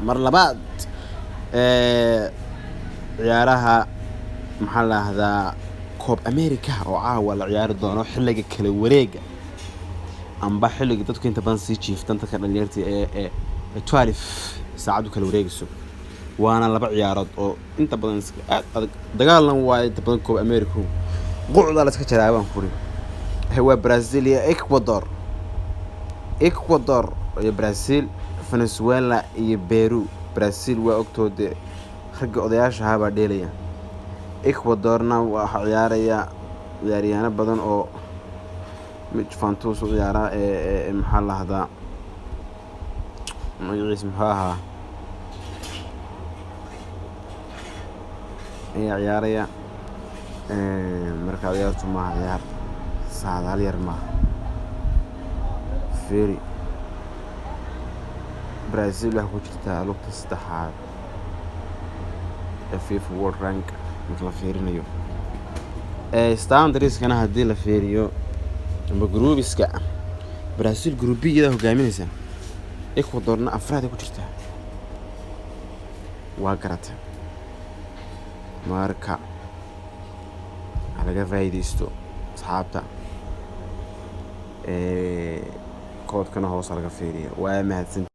Mar labaad ciyaaraha, maxaa la dhahdaa, Copa America oo caawa la ciyaari doono xilliga kala wareega amba xilliga dadku inta badan sii jiiftan, dadka dhalinyarta ee 12 saacadu kala wareegayso. Waana laba ciyaarood oo inta badan iska aad adag, dagaalna waa inta badan Copa America qucda la iska jaraa baan kuri. Waa Brazil iyo Ecuador, Ecuador iyo Brazil, Venezuela iyo Peru. Brazil waa ogtoode, ragga odayaasha ahaa baa dheelaya. Ecuadorna waxaa ciyaaraya ciyaaryahanno badan oo mid Juventus u ciyaara ee maxaa la dhahdaa, magaciisa muxuu ahaa, ayaa ciyaaraya. Marka ciyaartu maaha ciyaar saadaal yar maaha. Fiiri, Brazil waxay ku jirtaa lugta saddexaad ee FIFA World Rank marka la fiirinayo. Standardskana haddii la fiiriyo amba groupiska, Brazil group B iyadaa hogaaminaysa, Ecuadorna afraad ay ku jirtaa. Waa garata. Marka ha laga faa'iidaysto, asxaabta. Koodkana hoos laga fiiriyo. Waa mahadsan.